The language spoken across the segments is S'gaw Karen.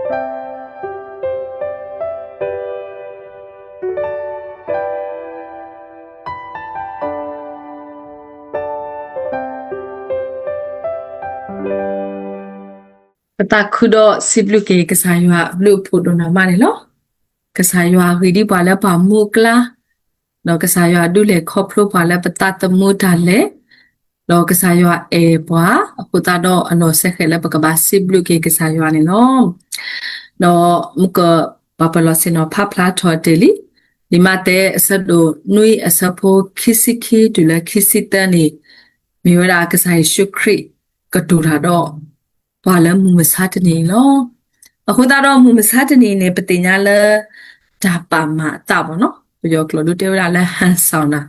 ပသးခုဒီးစံးဘျုးက့ၤကစၢ်ယွၤအဘျုးအဖှိၣ်ဒိၣ်နးမးန့ၣ်လီၤ. ကစၢ်ယွၤဂ့ၤဒံးပှၤလၢပှၤမူအကျါ, ဒီးကစၢ်ယွၤဒုးလဲၤခီဖျိပှၤလၢပသးသမူတၢ်လဲၤ, ဒီးကစၢ်ယွၤအဲၣ်ပှၤ, အဃိသတးဒီးအလီၢ်စဲဃဲးလၢပကဘၣ်စံးဘျုးက့ၤကစၢ်ယွၤန့ၣ်လီၤ. ဒီးမုၢ်ကပှၤပလီၢ်ဆ့ၣ်နီၤဖးဖျါထီၣ်တ့ၢ်လံ, လံာ်မးသဲအဆၢဒိၣ်နွံအဆၢဖိခံဆံခံတုၤလၢခံဆံသၢန့ၣ်, မ့ၢ်ဝဲဒၣ်ကစၢ်ယ့ၣ်ၡူးခရံာ်ကတိၤတၢ်ဒီး ပှၤလၢမုၢ်မဆါတနံၤအံၤလီၤ. အဃိသတးဒီးမုၢ်မဆါတနံၤအံၤန့ၣ် ပသ့ၣ်ညါလၢ တၢ်ပာ်မၤအသးဘၣ်နီၤ, ပယီၤကျိာ်ဒုးတဲဝဲဒၣ်လၢ ဟန်ဆောင်တာ,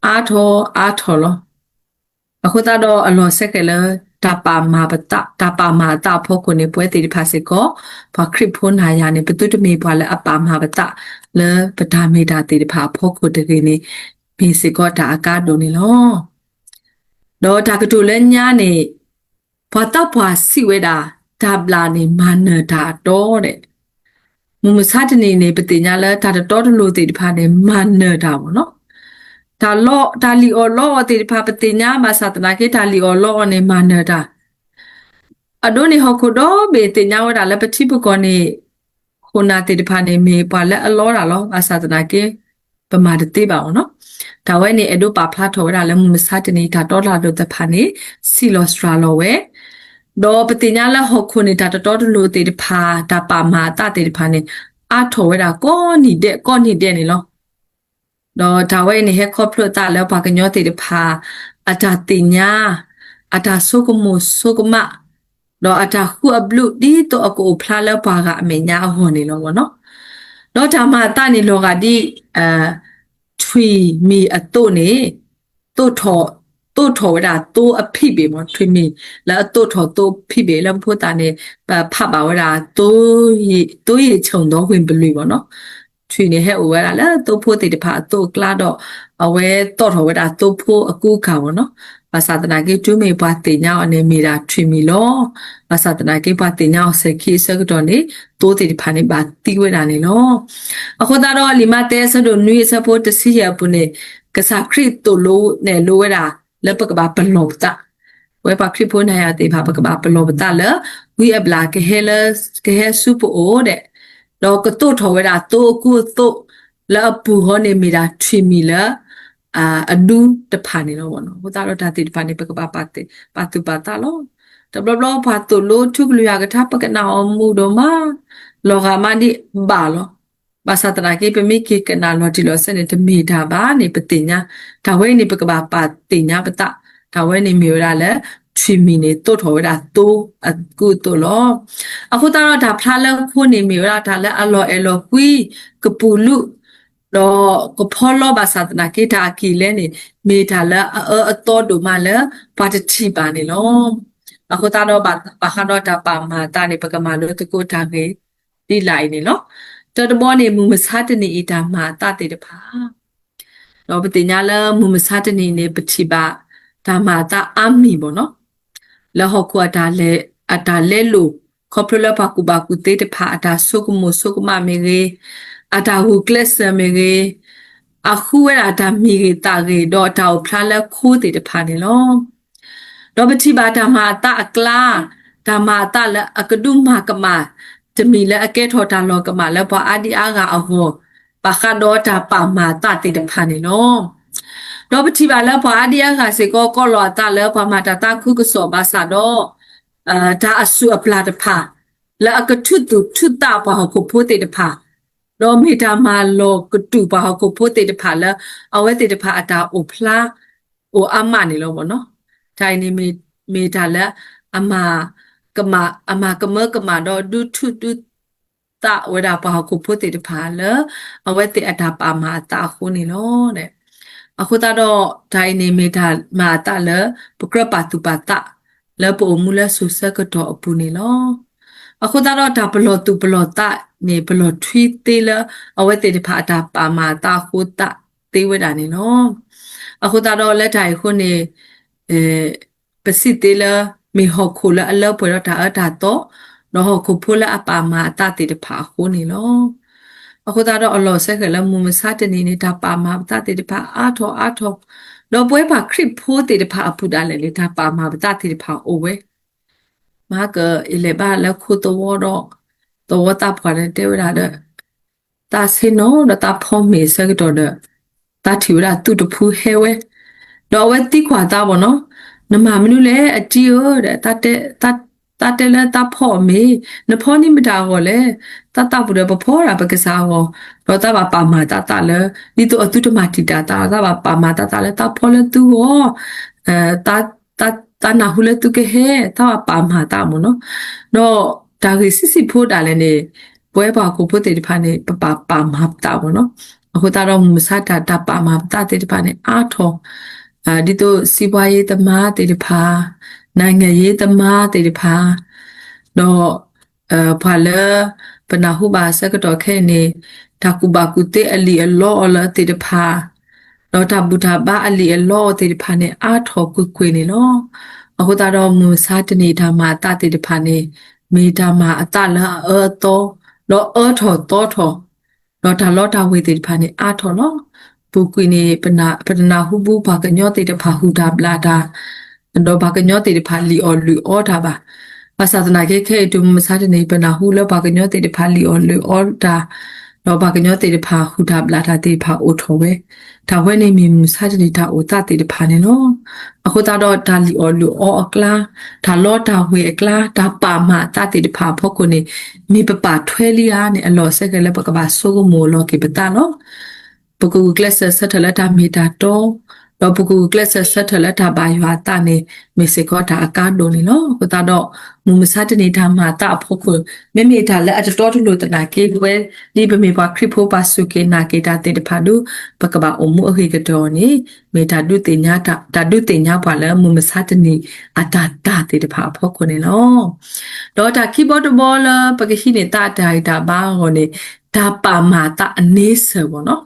အါထီၣ်အါထီၣ်လီၤ. အဃိသတးဒီးအလီၢ်စဲဃဲးလၢ တၢ်ပာ်မၤပသး, တၢ်ပာ်မၤအသးအဖီခိၣ်န့ၣ် ပဝဲသ့ၣ်တဖၣ်စ့ၢ်ကီး ပှၤခရံာ်ဖိနၤယၤန့ၣ် ပသုတမ့ၢ်ပှၤလၢအပာ်မၤပသး လၢပတၢ်မ့ၢ်တၢ်သ့ၣ်တဖၣ်အဖီခိၣ်တဂ့ၤန့ၣ် မ့ၢ်စ့ၢ်ကီးတၢ်အကါဒိၣ်န့ၣ်လီၤ. ဒီးတၢ်ကတိၤလၢညါန့ၣ် ပှၤသးပှၢ်စံးဝဲဒၣ် တၢ်ဘျၣ်န့ၣ်မၤနၢၤတၢ်အတီဒီး မုၢ်မဆါတနံၤန့ၣ် ပသ့ၣ်ညါလၢတၢ်တတီတလိၤသ့ၣ်တဖၣ်န့ၣ် မၤနၢၤတၢ်ဘၣ်နီၤ. တၢ်လီ, တၢ်လံၣ်အီၣ်လီအီၣ်သ့ၣ်တဖၣ် ပသ့ၣ်ညါဘၣ်ဆၣ်သနာ်က့ တၢ်လံၣ်အီၣ်လီအီၣ်န့ၣ် မၤနၢၤတၢ်. အဒိန့ၣ် ဟီၣ်ခိၣ်ဒီဘ့ၣ်သ့ၣ်ညါဝဲဒၣ်လၢပထံပကီၢ်န့ၣ် ခိၣ်နၢ်သ့ၣ်တဖၣ်န့ၣ် မ့ၢ်ပှၤလၢအလီတၢ်လီၤ. ဘၣ်ဆၣ်သနာ်က့ ပမၤတသ့ဘၣ်အီၤနီၤ. တၢ်ဝဲန့ၣ် အဲၣ်ဒိးပာ်ဖျါထီၣ်ဝဲဒၣ်လၢ မုၢ်မဆါတနံၤ တၢ်တီတၢ်လိၤသ့ၣ်တဖၣ်န့ၣ် ဆံးလီၤစှၤလီၤဝဲ, ဒီးပသ့ၣ်ညါလၢဟီၣ်ခိၣ်န့ၣ် တၢ်တတီတလိၤသ့ၣ်တဖၣ် တၢ်ပာ်မၤအသးသ့ၣ်တဖၣ်န့ၣ် အါထီၣ်ဝဲဒၣ်ကိးနံၤဒဲး ကိးနံၤဒဲးန့ၣ်လီၤ. ဒီးတၢ်ဝဲအံၤန့ၣ် ဟဲခီဖျိအသးလၢပှၤကညီသ့ၣ်တဖၣ် အတၢ်သ့ၣ်ညါ, အတၢ်ဆိကမိၣ်ဆိကမး, ဒီးအတၢ်ဃုအဘျုး ဒ်သိးအကအိၣ်ဖျါလၢပှၤဂၤအမဲာ်ညါအဂီၢ်န့ၣ်လီၤနီၤ. ဒီးတၢ်မၤအသးန့ၣ် လီၤဂာ်ဒ် ထွံၣ်မံၤအသိးန့ၣ် သိးထီၣ်, သိးထီၣ်ဝဲဒၣ်သိအဖံးဘ့ၣ်မး, ထွံၣ်မံၤလၢအသိးထီၣ်သိအဖံးဘ့ၣ် လၢပဖိသၣ်န့ၣ် ပဖးဘၣ်ဝဲဒၣ် သိရေခြုံသောဝင်ပလွံၢ်မးနီၤ. ထွံၣ်န့ၣ် ဟဲအိၣ်ဝဲဒၣ်လၢသိဖိသ့ၣ်တဖၣ်အသိးအကျါဒီး အဝဲသိးထီၣ်ဝဲဒၣ်သိဖိအကူအကၤမးနီၤ. ဘၣ်ဆၣ်သနာ်က့ တုၤမ့ၢ်ပှၤသ့ၣ်ညါအီၤန့ၣ် မ့ၢ်ဒၣ်ထွံၣ်မံၤလီၤ. ဘၣ်ဆၣ်သနာ်က့ ပှၤသ့ၣ်ညါအီၤစဲၤခံအဆၢကတီၢ်န့ၣ် သိသ့ၣ်တဖၣ်န့ၣ် ဘၣ်သံဝဲဒၣ်န့ၣ်လီၤ. အဃိသတးဒီး လံာ�မးသဲအဆၢဒိၣ်နွံအဆၢဖိတဆံယဲၢ်အပူၤန့ၣ် ကစၢ်ခရံာ်သိၣ်လိနဲၣ်လိဝဲဒၣ် လၢပကဘၣ်ပလီၢ်ပသး, ပဝဲပှၤခရံာ်ဖိနၤယၤသ့ၣ်တဖၣ် ပကဘၣ်ပလီၢ်ပသးလၢ ဝံအဘျၣ်ကဟဲလၢ, ကဟဲဆူပအိၣ်ဒဲး, ဒီးကသိးထီၣ်ဝဲဒၣ်သိအကူအသိး လၢအပူၤဃီန့ၣ် မ့ၢ်ဒၣ်ထွံၣ်မံၤလၢ အဒူတဖၣ်န့ၣ်လီၤ. အဃိသတးဒီးတၢ်သ့ၣ်တဖၣ်န့ၣ် ပကဘၣ်ပာ်သူၣ်ပာ်သးလီၤ. တဘျီဘျီပှၤသိၣ်လိထူကလုၢ်ယွၤကထါ ပကနၣ်အီၤမုာ်ဒိၣ်မး, လီၤဂာ်မးဒ်ဘၣ်လီၤ. ဘၣ်ဆၣ်သနာ်က့ ပမ့ၢ်က့ၤကနၣ်လီၤတံၢ်လီၤဆဲးန့ၣ် တမ့ၢ်တၢ်ဘၣ်န့ၣ် ပသ့ၣ်ညါ, တၢ်ဝဲအံၤန့ၣ် ပကဘၣ်ပာ်သ့ၣ်ညါပသး, တၢ်ဝဲန့ၣ်မ့ၢ်ဝဲဒၣ်လၢ ထွံၣ်မံၤန့ၣ် သိးထီၣ်ဝဲဒၣ်သိအကူအသိးလီၤ. အဃိသတးဒီးတၢ်ဖျါလၢခိန့ၣ် မ့ၢ်ဝဲဒၣ်တၢ်လၢအလီၤအဲၣ်လီၤကွံ ကပူၤလုာ် ဒီးကဖီလီဘၣ်ဆၣ်သနာ်က့ တၢ်အကံၢ်လဲန့ၣ် မ့ၢ်တၢ်လၢအအၢအသီဒိၣ်မးလၢ ပှၤတထံၣ်ဘၣ်န့ၣ်လီၤ. အဃိသတးဒီးဘၣ်ဃးဒီးတၢ်ပာ်မၤအသးန့ၣ် ပကမၤလိသကိးတၢ်ဂ့ၢ်ဒ်လာ်အံၤန့ၣ်လီၤ. တၢတဘီန့ၣ် မုၢ်မဆါတနံၤအံၤတၢ်မၤအသးသ့ၣ်တဖၣ် ဒီးပသ့ၣ်ညါလၢမုၢ်မဆါတနံၤန့ၣ် ပထံၣ်ဘၣ်တၢ်မၤအသးအါမံၤဘၣ်နီၤ, လၢဟီၣ်ခိၣ်အတၢ်လဲၤ, အတၢ်လဲလိာ် ခီဖျိလၢပှၤကူၣ်ဘၣ်ကူၣ်သ့တဖၣ် အတၢ်ဆိကမိၣ်ဆိကမးမ့ၢ်ဂ့ၤ, အတၢ်ဂုာ်ကျဲးစၢးမ့ၢ်ဂ့ၤ, အဃုဝဲဒၣ်တၢ်မံၤဂ့ၤသးဂ့ၤ ဒီးတၢ်အိၣ်ဖျါလၢခိသ့ၣ်တဖၣ်န့ၣ်လီၤ. ဒီးပထံၣ်ဘၣ်တၢ်မၤအသးအကျါ, တၢ်မၤအသးလၢအကဒုးမၤကမၣ် တမံၤလၢအကဲထီၣ်တၢ်လီၤကမၣ်လၢပှၤအါဒံအါဂၤအဂီၢ်, ဘၣ်ဃးဒီးတၢ်ပာ်မၤအသးသ့ၣ်တဖၣ်န့ၣ်လီၤ. ဒီးပထံၣ်ဘၣ်လၢပှၤအါဒံအါဂၤစ့ၢ်ကီး ကီးလီၤအသးလၢပှၤမၤတၢ်သးခုကစီၣ်ဘၣ်ဆၣ်ဒီး တၢ်အစုၣ်အပျၢ်တဖၣ် လၢအကထုးသူၣ်ထုးသးပှၤဟီၣ်ခိၣ်ဖိသ့ၣ်တဖၣ်, ဒီးမ့ၢ်တၢ်မၤလီၤကတူာ်ပှၤဟီၣ်ခိၣ်ဖိသ့ၣ်တဖၣ်လၢ အဝဲသ့ၣ်တဖၣ်အတၢ်အိၣ်ဖျါ အိၣ်အါမးန့ၣ်လီၤ. တၢ်အံၤန့ၣ်မ့ၢ်တၢ်လၢ အမၤကမၣ်, အမၤကမၢကမၣ်ဒီးဒုးထုးဒုးသးဝဲဒၣ်ပှၤဟီၣ်ခိၣ်ဖိသ့ၣ်တဖၣ်လၢ အဝဲသ့ၣ်အတၢ်ပာ်မၤအသးအဃိန့ၣ်လီၤ. အဃိသတးဒီး တၢ်အံၤန့ၣ်မ့ၢ်တၢ်မၤအသးလၢ ပကြၢးပာ်သူၣ်ပာ်သး လၢပအိၣ်မူလၢစိၤဆၢကတီၢ်အပူၤန့ၣ်လီၤ. အဃိသတးဒီးတၢ်ပလီၢ်သူၣ်ပလီၢ်သးန့ၣ် ပလီၢ်ထွံသ့လၢ အဝဲသ့ၣ်တဖၣ်အတၢ်ပာ်မၤအသးအဃိသးသ့ဝဲဒၣ်န့ၣ်လီၤ. အဃိသတးဒီးလၢတၢ်အံၤအဃိန့ၣ် ပစံးသ့လၢ မ့ၢ်ဟီၣ်ခိၣ်လၢအလၢပှဲၤဒီးတၢ်အၢတၢ်သီ, ဒီးဟီၣ်ခိၣ်ဖိလၢအပာ်မၤအသးသ့ၣ်တဖၣ်အဃိန့ၣ်လီၤ. အဃိသတးဒီးအလီၢ်စဲဃဲၤလၢမုၢ်မဆါတနံၤန့ၣ် တၢ်ပာ်မၤပသးသ့ၣ်တဖၣ်အါထီၣ်အါထီၣ်, ဒီးပဝဲပှၤခရံာ်ဖိသ့ၣ်တဖၣ်အပူၤဒၣ်လဲာ်န့ၣ် တၢ်ပာ်မၤပသးသ့ၣ်တဖၣ်အိၣ်ဝဲ မၤကယလဲၤဘၣ်လၢခိသဝီဒီး သဝီသးပှၢ်န့ၣ်တဲဝဲဒၣ်ဒီး သးဆ့ၣ်နီၤဒီးသးဖီမ့ၤအဆၢကတီၢ်ဒီး သးထံၣ်ဝဲဒၣ်သုးတဖုဟဲဝဲ, ဒီးအဝဲသံကွၢ်သးဘၣ်နီၤ, နမၤမနုၤလဲၣ်အတံဧၢ, သးတဲလၢသးဖီအီၣ်မ့ၤ, နဖီန့ၢ်မတၤအဂီၢ်လဲၣ်, သးသးပူၤဒီးပဖီဒၣ်ပကစၢ်အဂီၢ်, ဒီးသးဘၣ်ပာ်မၤသးသးလၢ ဒ်သိးအသုတမၤတံာ်တာ်သး, သးဘၣ်ပာ်မၤသးသးလၢသးဖီလၢသုဂီၢ် သးနၢ်ဟူလၢသုကဟဲ, သးဘၣ်ပာ်မၤသးမ့ၢ်နီၤ, ဒီးတၢ်ဂ့ၢ်ဆံးဆံးဖိဒၣ်လဲာ်န့ၣ် ပဝဲပှၤဟီၣ်ခိၣ်ဖိသ့ၣ်တဖၣ်န့ၣ် ပပာ်ပာ်မၤပသးမ့ၢ်နီၤ, အဃိသတးဒီးမုၢ်မဆါတၢ် တၢ်ပာ်မၤပသးသ့ၣ်တဖၣ်န့ၣ် အါထီၣ် ဒ်သိး စီးပွားရေးသမားသ့ၣ်တဖၣ်, နိုင်ငံရေးသမားသ့ၣ်တဖၣ်, ဒီး ပှၤလၢ ပနၢ်ဟူဘၣ်ဆၢကတီၢ်ခဲအံၤန့ၣ် တၢ်ကူၣ်ဘၣ်ကူၣ်သ့အလံာ်အလီအီၤလၢသ့ၣ်တဖၣ်, ဒီးတၢ်ဘူၣ်တၢ်ဘါအလံာ်အလီအီၤသ့ၣ်တဖၣ်န့ၣ် အါထီၣ်ကွ့ၢ်ကွ့ၢ်န့ၣ်လီၤ. အဃိသတးဒီးမုၢ်မဆါတနံၤတၢ်မၤအသးသ့ၣ်တဖၣ်န့ၣ် မ့ၢ်တၢ်မၤအသးလၢအအၢအသီ, ဒီးအၢထီၣ်သီထီၣ် ဒီးတၢ်လီတၢ်ဝ့ၤသ့ၣ်တဖၣ်န့ၣ် အါထီၣ်လီၤ. ပူၤကွံာ်န့ၣ် ပတနၢ်ဟူဘူးပှၤကညီသ့ၣ်တဖၣ်ဟူၣ်တၢ်ဘျၣ်တၢ်, ဒီးပှၤကညီသ့ၣ်တဖၣ်လံၣ်အီၣ်လုၣ်အီတၢ်ဘၣ်. ဘၣ်ဆၣ်သနာ်က့ ခဲအံၤတုၤမုၢ်မဆါတနံၤ ပနၢ်ဟူလၢပှၤကညီသ့ၣ်တဖၣ်လံၣ်အီၣ်လုၣ်အီတၢ်, ဒီးပှၤကညီသ့ၣ်တဖၣ်ဟူၣ်တၢ်ဘျၣ်တၢ်သ့ၣ်တဖၣ်အိၣ်ထီၣ်ဝဲ, တၢ်ဝဲန့ၣ်မ့ၢ်မုၢ်မဆါတနံၤတၢ်အိၣ်သးသ့ၣ်တဖၣ်န့ၣ်လီၤ. အဃိသတးဒီးတၢ်လံၣ်အီၣ်လုၣ်အီအကျါ, တၢ်လီတၢ်ဝ့ၤအကျါ, တၢ်ပာ်မၤအသးသ့ၣ်တဖၣ်အဖီခိၣ်န့ၣ် မ့ၢ်ပပာ်ထွဲလံဧါန့ၣ် အလီၢ်စဲဃဲၤလၢပကဘၣ်ဆိကမိၣ်အလီၢ်က့ၤပသးလီၤ. ပကဂုာ်ကျဲးစၢးဆၢထၢၣ်လၢတၢ်မ့ၢ်တၢ်တီ, ဒီးပကဂုာ်ကျဲးစၢးဆၢထၢၣ်လၢတၢ်ဘၣ်ယွၤအသးန့ၣ် မ့ၢ်စ့ၢ်ကီးတၢ်အကါဒိၣ်န့ၣ်လီၤ. အဃိသတးဒီး မုၢ်မဆါတနံၤတၢ်မၤအသးအဖီခိၣ် မ့မ့ၢ်တၢ်လၢအတတီတလိၤသနာ်က့ ပဝဲဒ်ပမ့ၢ်ပှၤခရံာ်ဖိပှၤစူၢ်က့ၤနာ်က့ၤတၢ်သ့ၣ်တဖၣ်ဒီး ပကဘၣ်အိၣ်မူအဂ့ၤကတၢၢ်အီၤန့ၣ် မ့ၢ်တၢ်ဒုးသ့ၣ်ညါ, တၢ်ဒုးသ့ၣ်ညါပှၤလၢမုၢ်မဆါတနံၤအတၢ်သးသ့ၣ်တဖၣ်အဖီခိၣ်န့ၣ်လီၤ. ဒီးတၢ်ခံဘီတဘီလၢပကဟံးန့ၢ်သးအတၢ်ဂံၢ်တၢ်ဘါအဂီၢ်န့ၣ် တၢ်ပာ်မၤအသးအန့ဆၢၣ်မ့ၢ်နီၤ.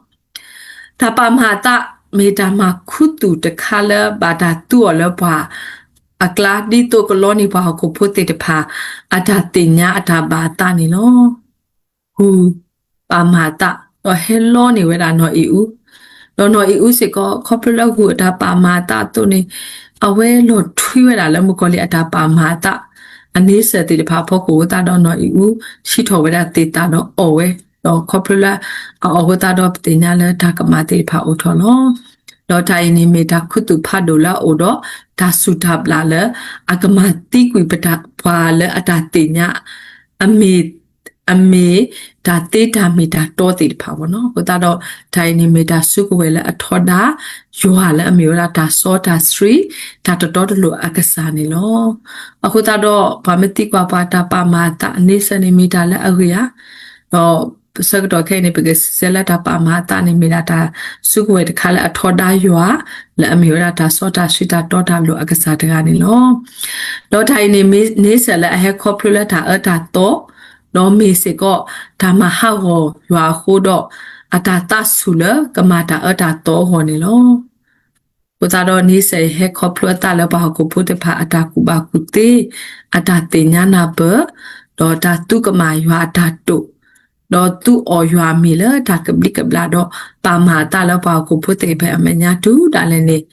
တၢ်ပာ်မၤအသးမ့ၢ်တၢ်မၤခူသူၣ်တခါလၢဘၣ်တၢ်သူအီၤလၢပှၤအကျါ ဒ်သိးကလီန့ၢ်ပှၤဟီၣ်ခိၣ်ဖိသ့ၣ်တဖၣ် အတၢ်သ့ၣ်ညါအတၢ်ဘၣ်အသးန့ၣ်လီၤ. ဂုၢ်ပာ်မၤအသး ဒီးဟဲလီန့ၢ်ဝဲဒၣ်နီၢ်အံၣ်အူ, ဒီးနီၢ်အံၣ်အူစ့ၢ်ကီး ခီဖျိလၢဂုၢ်အတၢ်ပာ်မၤအသးအသိးန့ၣ် အဝဲလီၤထွံဝဲဒၣ်လၢမုၣ်ကီၤလံၢ်အတၢ်ပာ်မၤအသး အန့ဆၢၣ်သ့ၣ်တဖၣ်အဖီခိၣ်အဃိသတးဒီးနီၢ်အံၣ်အူ ဟံးထီၣ်ဝဲဒၣ်သ့ၣ်သၣ်ဒီးအီၣ်ဝဲ, ဒီးခီဖျိလၢအအီၣ်အဃိသတးဒီးပသ့ၣ်ညါလၢတၢ်ကမၣ်သ့ၣ်တဖၣ်အိၣ်ထီၣ်လီၤ. ဒီးတၢ်အံၤန့ၣ်မ့ၢ်တၢ်ခူသူၣ်ဖးဒိၣ်လၢအအိၣ်ဒီး တၢ်စူၢ်တၢ်ဘျၣ်လၢ အကမၤသံကွံာ်ပှၤလၢအတၢ်သ့ၣ်ညါ အမ့ၢ် အမ့ၢ်တၢ်သ့တၢ်မ့ၢ်တၢ်တီသ့ၣ်တဖၣ်မ့ၢ်နီၤ. အဃိသတးဒီး တၢ်အံၤန့ၣ်မ့ၢ်တၢ်စုကဝဲၤလၢအထီဒါ ယွၤလၢအမ့ၢ်ဝဲဒၣ်တၢ်စီတၢ်ဆှံ တၢ်တတီတလိၤအကစၢ်န့ၣ်လီၤ. အဃိသတးဒီး ပှၤမ့ၢ်သံကွၢ်ပှၤတၢ်ပာ်မၤအသးအန့ဆၢၣ်န့ၣ်မ့ၢ်တၢ်လၢအဂ့ၤဧါ. ဒီးဆၢကတီၢ်ခဲအံၤန့ၣ် ပကစံးဆၢလၢတၢ်ပာ်မၤအသးန့ၣ်မ့ၢ်ဒၣ်တၢ်စုကဝဲၤတခါလၢအထီဒါယွၤ လၢအမ့ၢ်ဝဲဒၣ်တၢ်စီတၢ်ဆှံတၢ်တီတၢ်လိၤအကစၢ်တဂၤန့ၣ်လီၤ. ဒီးတၢ်အံၤန့ၣ်မ့ၢ် န့ဆၢၣ်လၢအဟဲခီဖျိလၢတၢ်အၢတၢ်သီ, ဒီးမ့ၢ်စ့ၢ်ကီး တၢ်မၤဟးဂီၤယွၤအဃိဒီး အတၢ်သးဆူၣ်လၢကမၤတၢ်အၢတၢ်သီအဂီၢ်န့ၣ်လီၤ. အဃိသတးဒီးန့ဆၢၣ်အံၤဟဲခီဖျိအသးလၢပှၤဟီၣ်ခိၣ်ဖိသ့ၣ်တဖၣ်အတၢ်ကူၣ်ဘၣ်ကူၣ်သ့, အတၢ်သ့ၣ်ညါနၢ်ပၢၢ်, ဒီးတၢ်သူကမၣ်ယွၤအတၢ်တိာ်, ဒီးသူအီၣ်ယွၤအမ့ၢ်လၢတၢ်ကဘျံးကဘျၣ်ဒီး ပာ်မၤအသးလၢပှၤဟီၣ်ခိၣ်ဖိသ့ၣ်တဖၣ်အမဲာ်ညါတုၤဒၣ်လဲာ်န့ၣ်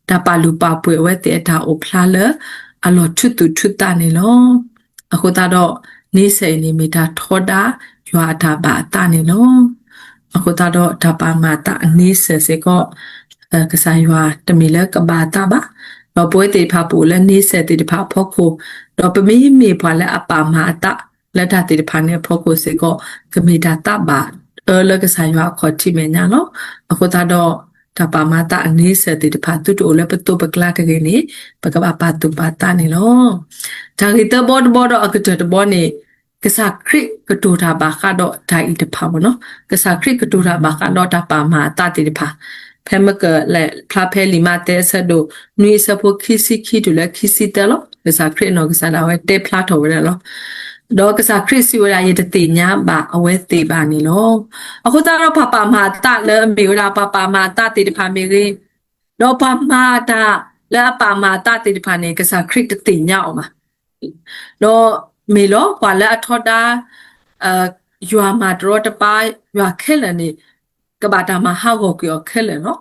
တၢ်ပာ်လုၢ်ပာ်ပှ့ၤအဝဲသ့ၣ်အတၢ်အိၣ်ဖျါလၢအလီၤထူသူၣ်ထူသးန့ၣ်လီၤ. အဃိသတးဒီး န့ဆၢၣ်အံၤန့ၣ်မ့ၢ်တၢ်ထီဒါယွၤအတၢ်ဘၣ်အသးန့ၣ်လီၤ. အဃိသတးဒီးတၢ်ပာ်မၤအသးအန့ဆၢၣ်စ့ၢ်ကီး ကစၢ်ယွၤတမ့ၢ်လၢကဘၣ်အသးဘၣ်. ဒီးပဝဲသ့ၣ်တဖၣ်ပအိၣ်လၢန့ဆၢၣ်သ့ၣ်တဖၣ်အဖီခိၣ်, ဒီးပမ့မ့ၢ်ပှၤလၢအပာ်မၤအသးလၢတၢ်သ့ၣ်တဖၣ်န့ၣ်အဖီခိၣ်စ့ၢ်ကီး ကမ့ၢ်တၢ်သးဘၣ်အၢလၢကစၢ်ယွၤအခီၣ်ထံးမဲာ်ညါလီၤ. အဃိသတးဒီး တၢ်ပာ်မၤအသးအန့ဆၢၣ်သ့ၣ်တဖၣ်သုတအိၣ်လၢပသိးပကျါတဂ့ၤန့ၣ် ပကဘၣ်ပာ်သူၣ်ပာ်သးန့ၣ်လီၤ. တၢ်ဂ့ၢ်သၢဘီတဘီဒီးအကတၢၢ်တဘီန့ၣ် ကစၢ်ခရံာ်ကတိၤတၢ်ဘၣ်ဃးဒီးတၢ်အံၤတဖၣ်မ့ၢ်နီၤ, ကစၢ်ခရံာ်ကတိၤတၢ်ဘၣ်ဃးဒီးတၢ်ပာ်မၤအသးသ့ၣ်တဖၣ်, ဖဲမ့ၢ်ကလဲၤဖျါဖဲလံာ်မးသဲအဆၢဒိၣ်နွံအဆၢဖိခံဆံခံတုၤလၢခံဆံသၢလီၤ. ကစၢ်ခရံာ်အနီၢ်ကစၢ်ဒၣ်ဝဲတဲဖျါထီၣ်ဝဲဒၣ်လီၤ. ဒီးကစၢ်ခရံာ်စံးဝဲဒၣ် ယတသ့ၣ်ညါဘၣ်အဝဲသ့ၣ်ဘၣ်န့ၣ်လီၤ. အဃိသတးဒီးပှၤပာ်မၤအသးလၢအမ့ၢ်ဝဲဒၣ်ပှၤပာ်မၤအသးသ့ၣ်တဖၣ်မ့ၢ်ဂ့ၤ, ဒီးပှၤမၤတၢ်လၢအပာ်မၤအသးသ့ၣ်တဖၣ်န့ၣ် ကစၢ်ခရံာ်တသ့ၣ်ညါအီၤဘၣ်. ဒီး မ့ၢ်လီၤ ပှၤလၢအထီဒါ ယွၤမၤတရီတပါ ယွၤခဲလၢာ်န့ၣ် ကဘၣ်တၢ်မၤဟးဂီၤကွံာ်အီၤခဲလၢာ်လီၤ.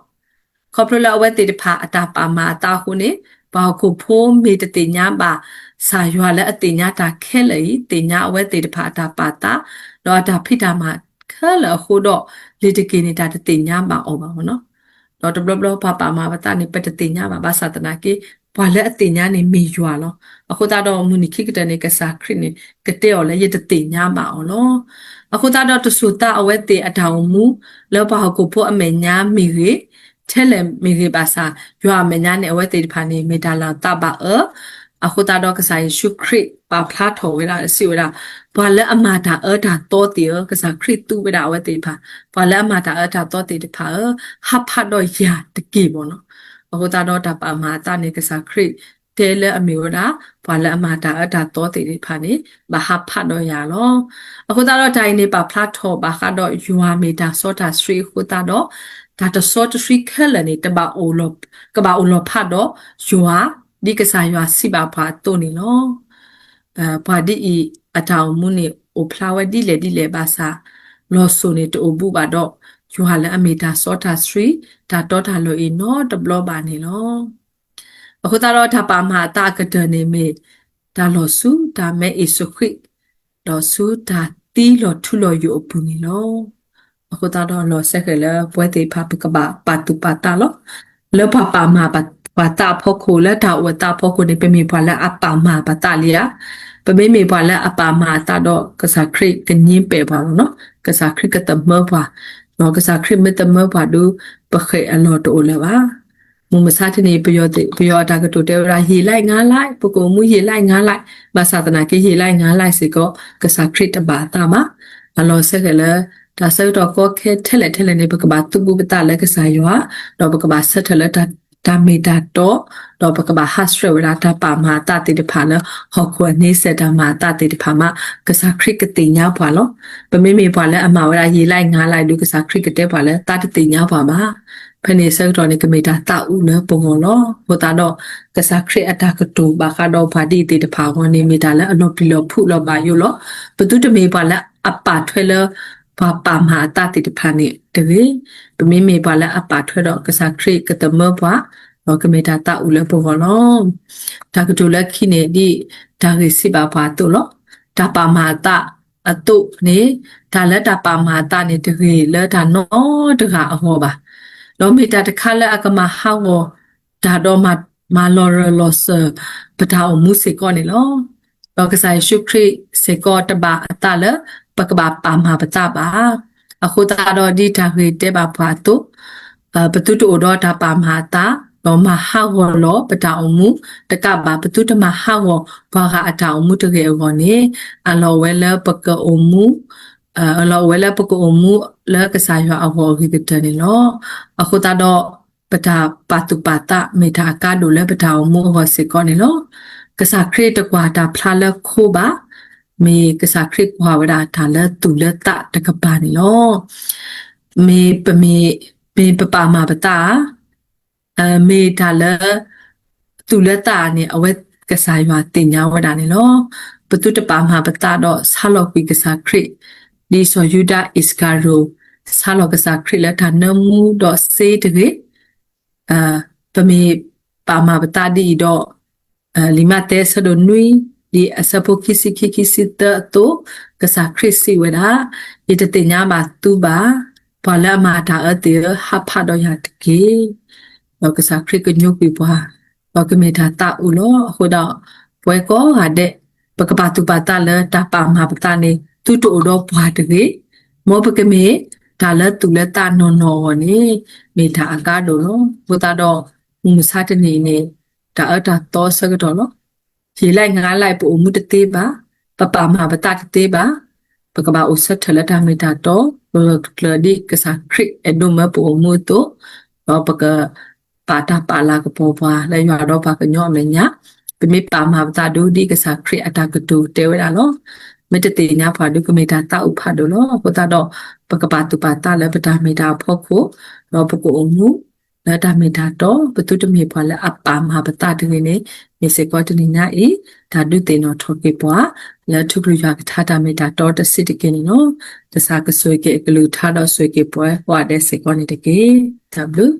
ခီဖျိလၢအဝဲသ့ၣ်တဖၣ်အတၢ်ပာ်မၤအသးအဃိန့ၣ် ပှၤဟီၣ်ခိၣ်ဖိမ့ၢ်တသ့ၣ်ညါဘၣ် ကစၢ်ယွၤလၢအသ့ၣ်ညါတၢ်ခဲလၢာ်အံၤ သ့ၣ်ညါအဝဲသ့ၣ်တဖၣ်အတၢ်ပာ်သး ဒီးအတၢ်ဖံးတၢ်မၤခဲလၢာ်အဃိဒီး လ့ၤတက့ၤန့ၣ် တၢ်တသ့ၣ်ညါဘၣ်အီၤဘၣ်မ့ၢ်နီၤ. ဒီးတဘျီဘျီပှၤပာ်မၤပသးန့ၣ် ပတသ့ၣ်ညါဘၣ် ဘၣ်ဆၣ်သနာ်က့ ပှၤလၢအသ့ၣ်ညါန့ၣ်မ့ၢ်ယွၤလီၤ. အဃိသတးဒီးမုၢ်နံၤခံကတၢၢ်န့ၣ် ကစၢ်ခရံာ်န့ၣ် ကတဲအီၤလၢယတသ့ၣ်ညါဘၣ်အီၤလီၤ. အဃိသတးဒီးတစိၤသးအဝဲသ့ၣ်အတၢ်အိၣ်မူ လၢပှၤဟီၣ်ခိၣ်ဖိအမဲာ်ညါမ့ၢ်ဂ့ၤ, ထဲလဲၣ်မ့ၢ်ဂ့ၤဘၣ်ဆၣ် ယွၤအမဲာ်ညါန့ၣ် အဝဲသ့ၣ်တဖၣ်န့ၣ် မ့ၢ်တၢ်လီၤသးဘၣ်အၢ အဃိသတးဒီးကစၢ်ယ့ၣ်ၡူးခရံာ်ပာ်ဖျါထီၣ်ဝဲဒၣ် စံးဝဲဒၣ်, ပှၤလၢအမၤတၢ်အၢတၢ်သီသ့ၣ်ဧၢ, ကစၢ်ခရံာ်သူဝဲဒၣ်အဝဲသ့ၣ်တဖၣ်, ပှၤလၢအမၤတၢ်အၢတၢ်သီသ့ၣ်တဖၣ်ဧၢ, ဟးဖးဒီးယၤတက့ၢ်မ့ၢ်နီၤ. အဃိသတးဒီးတၢ်ပာ်မၤအသးန့ၣ် ကစၢ်ခရံာ်တဲလၢအမ့ၢ်ဝဲဒၣ် ပှၤလၢအမၤတၢ်အၢတၢ်သီသ့ၣ်တဖၣ်န့ၣ် ဘၣ်ဟးဖးဒီးယၤလီၤ. အဃိသတးဒီးတၢ်အံၤန့ၣ် ပာ်ဖျါထီၣ်ဘၣ်ဃးဒီးယွၤမ့ၢ်တၢ်စီတၢ်ဆှံအဃိသတးဒီး တၢ်တစီတဆှံခဲလၢာ်န့ၣ် ကဘၣ်အိၣ်လီၤဖးဒီးယွၤ ဒ်ကစၢ်ယွၤစံးဘၣ်ပှၤအသိးန့ၣ်လီၤ. ပှၤဒ်အံၤအတၢ်အိၣ်မူန့ၣ် အိၣ်ဖျါဝဲဒ်လဲၣ်ဒ်လဲၣ်ဘၣ်ဆၣ်, လီၤစိၤန့ၣ်တအိၣ်ဘူးဘၣ်ဒီး ယွၤလၢအမ့ၢ်တၢ်စီတၢ်ဆှံ တၢ်တီတၢ်လိၤအံၤနီတဘျီဘၣ်န့ၣ်လီၤ. အဃိသတးဒီးတၢ်ပာ်မၤအသးအကတၢၢ်န့ၣ်မ့ၢ် တၢ်လီၤဆူ တၢ်မဲအ့ၣ်စခရံာ်, လီၤဆူတၢ်သံလီၤထူလီၤယိာ်အပူၤန့ၣ်လီၤ. အဃိသတးဒီးလီၤစဲဃဲၤလၢပဝဲသ့ၣ်တဖၣ်ပကဘၣ်ပာ်သူၣ်ပာ်သးလီၤ. လၢပှၤပာ်မၤပှၤသးအဖီခိၣ် လၢတၢ်အိၣ်အသးအဖီခိၣ်န့ၣ် ပမ့ၢ်ပှၤလၢအပာ်မၤပသးလံဧါ. ပမ့မ့ၢ်ပှၤလၢအပာ်မၤအသးဒီး ကစၢ်ခရံာ်ကငြင်းပယ်ပှၤလီၤနီၤ. ကစၢ်ခရံာ်ကသမၢပှၤ, ဒီးကစၢ်ခရံာ်မ့ၢ်သမၢပှၤဒီး ပဃဲၤအလီၢ်တအိၣ်လၢၤဘၣ်. မုၢ်မဆါတနံၤ ပယီၤအတၢ်ကတိၤတဲဝဲဒၣ် ရေလိုက်ငါးလိုက်, ပကအိၣ်မူ ရေလိုက်ငါးလိုက်, ဘၣ်ဆၣ်သနာ်က့ ရေလိုက်ငါးလိုက် စ့ၢ်ကီး ကစၢ်ခရံာ်တဘၣ်အသးဘၣ်. အလီၤစဲဃဲၤလၢ တၢ်ဆၢကတီၢ်ကီခဲထဲလဲၣ်ထဲလဲၣ်န့ၣ် ပကဘၣ်သူၣ်ပူၤပသးလၢကစၢ်ယွၤ, ဒီးပကဘၣ်ဆၢထၢၣ်လၢ တၢ်မ့ၢ်တၢ်တီ, ဒီးပကဘၣ်ဟးဆှဲးဝဲဒၣ်တၢ်ပာ်မၤအသးသ့ၣ်တဖၣ်လၢ ဟီၣ်ခိၣ်အန့ဆဲးတၢ်မၤအသးသ့ၣ်တဖၣ်မး ကစၢ်ခရံာ်ကသ့ၣ်ညါပှၤလီၤ. ပမ့မ့ၢ်ပှၤလၢအမၤဝဲဒၣ် ရေလိုက်ငါးလိုက် ဒီး ကစၢ်ခရံာ်ကတဲပှၤလၢ သးတသ့ၣ်ညါပှၤဘၣ်. ဖဲန့ၣ်ဆၢကတီၢ်န့ၣ် ကမ့ၢ်တၢ်သးအုးလၢပဂီၢ်လီၤ. အဃိသတးဒီး ကစၢ်ခရံာ်အတၢ်ကတိၤဘၣ်ဃးဒီးပှၤဒ်အံၤသ့ၣ်တဖၣ်အဂီၢ်န့ၣ် မ့ၢ်တၢ်လၢအလီၤပျံၤလီၤဖုးလီၤဘၣ်ယိၣ်လီၤ. ပသုတမ့ၢ်ပှၤလၢအပာ်ထွဲလၢ ပှၤပာ်မၤအသးသ့ၣ်တဖၣ်န့ၣ်တဂ့ၤ. ပမ့မ့ၢ်ပှၤလၢအပာ်ထွဲဒီးကစၢ်ခရံာ်ကသမၢပှၤ, ဒီးကမ့ၢ်တၢ်သးအုးလၢပဂီၢ်လီၤ. တၢ်ကတိၤလၢခံန့ၣ် ဒ်တၢ်ဂ့ၢ်စံးဘၣ်ပှၤအသိးလီၤ. တၢ်ပာ်မၤအသးအသိးန့ၣ်, တၢ်လၢတၢ်ပာ်မၤအသးန့ၣ် တဂ့ၤလၢတၢ်နီတဂၤအဂီၢ်ဘၣ်. ဒီးမ့ၢ်တၢ်တခါလၢအကမၤဟးဂီၤတၢ်ဒီးမၤလီၤရၢၢ်လီၤစၢၤပတၢ်အိၣ်မူစ့ၢ်ကီးန့ၣ်လီၤ. ဒီးကစၢ်ယ့ၣ်ၡူးခရံာ်စ့ၢ်ကီးတဘၣ်အသးလၢ ပကဘၣ်ပာ်မၤပသးဘၣ်. အဃိသတးဒီးဒ်တၢ်ဂ့ၢ်တဲဘၣ်ပှၤအသိး, ပသုတအိၣ်ဒီးတၢ်ပာ်မၤအသး, ဒီးမၤဟးဂီၤလီၤပတၢ်အိၣ်မူတကးဘၣ် ပသုတမၤဟးဂီၤပှၤဂၤအတၢ်အိၣ်မူတဂ့ၤအဂီၢ်န့ၣ်, အလီၢ်ဝဲလၢပကအိၣ်မူ, အလီၢ်အိၣ်ဝဲလၢပကအိၣ်မူလၢကစၢ်ယွၤအဂီၢ်အဂ့ၤကတၢၢ်န့ၣ်လီၤ. အဃိသတးဒီး ပတၢ်ပာ်သူၣ်ပာ်သးမ့ၢ်တၢ်အကါဒိၣ်လၢပတၢ်အိၣ်မူအဂီၢ်စ့ၢ်ကီးန့ၣ်လီၤ. ကစၢ်ခရံာ်တကွၢ်တၢ်ဖျါလၢခိဘၣ်, မ့ၢ်ကစၢ်ခရံာ်ကွၢ်ဝဲဒၣ်တၢ်လၢသူၣ်လၢသးတကပၤန့ၣ်လီၤ. မ့ၢ်ပမ့ၢ်, မ့ၢ်ပပာ်မၤပသးဧါ, မ့ၢ်တၢ်လၢ သူၣ်လၢသးန့ၣ် အဝဲကစၢ်ယွၤသ့ၣ်ညါဝဲဒၣ်န့ၣ်လီၤ. ပသုတပာ်မၤပသးဒီးဆါလီၤကွံာ်ကစၢ်ခရံာ်, ဒ်စီၤယူဒၤအံၣ်စကၤရံၤ ဆါလီၤကစၢ်ခရံာ်လၢတၢ်နၢမူဒီးစ့တဂ့ၤ. ပမ့ၢ်ပာ်မၤပသးဒ်အံၤဒီး လံာ်မးသဲအဆၢဒိၣ်နွံ ဒ်အဆၢဖိခံဆံခံ ခံဆံသၢအသိး, ကစၢ်ခရံာ်စံးဝဲဒၣ်, ယတသ့ၣ်ညါဘၣ်သုဘၣ်, ပှၤလၢအမၤတၢ်အၢသ့ၣ်ဧၢ, ဟးဖးဒီးယၤတက့ၢ်. ဒီးကစၢ်ခရံာ်ကညိကွံာ်ပှၤ, ဒီးကမ့ၢ်တၢ်သးအုးလီၤ. အဃိဒီး ပဝဲကိးဂၤဒဲး ပကပာ်သူၣ်ပာ်သးလၢတၢ်ပာ်မၤပသးန့ၣ် သုတအိၣ်ဒီးပှၤတဂ့ၤ, မ်ပကမ့ၢ်တၢ်လၢသူၣ်လၢသးနီၢ်နီၢ်အဂီၢ်န့ၣ် မ့ၢ်တၢ်အကါဒိၣ်လီၤ. အဃိသတးဒီး မုၢ်မဆါတနံၤအံၤန့ၣ် တၢ်အၢတၢ်သီအဆၢကတီၢ်လီၤ. ရေလိုက်ငါးလိုက် ပအိၣ်မူတသ့ဘၣ်, ပပာ်မၤပသးတသ့ဘၣ်, ပကဘၣ်အိၣ်ဆၢထၢၣ်လၢတၢ်မ့ၢ်တၢ်တီ, ပဂၢၢ်ကျၢၤဒ်ကစၢ်ခရံာ်အဲၣ်ဒိးမၢပအိၣ်မူအသိး, ဒီးပကပာ်တၢ်ပာ်လၤကပီၤပှၤလၢယွၤဒီးပှၤကညီအမဲာ်ညါ, ပမ့ၢ်ပာ်မၤပသးဒုးဒ်ကစၢ်ခရံာ်အတၢ်ကတိၤတဲဝဲဒၣ်လီၤ. မ့ၢ်တသ့ၣ်ညါပှၤဒုးကမ့ၢ်တၢ်သးအုးဖးဒိၣ်လီၤ. အဃိသတးဒီး ပကပာ်သူၣ်ပာ်သးလၢပတၢ်မ့ၢ်တၢ်အဖီခိၣ်, ဒီးပကအိၣ်မူ လၢတၢ်မ့ၢ်တၢ်တီ ပသုတမ့ၢ်ပှၤလၢအပာ်မၤပသးတဂ့ၤန့ၣ်, မ့ၢ်စ့ၢ်ကီးတနံၤညါအံၤ တၢ်ဒုးသ့ၣ်နီၣ်ထီၣ်က့ၤပှၤ လၢထူကလုၢ်ယွၤကထါတၢ်မ့ၢ်တၢ်တီတဆံးတက့ၢ်န့ၣ်လီၤ. ကစၢ်ကဆိၣ်ဂ့ၤက့ၤအကလုၢ်ကထါဒီးဆိၣ်ဂ့ၤက့ၤပှၤကိးဂၤဒဲးစ့ၢ်ကီးန့ၣ်တက့ၢ်. တၢ်ဘျုး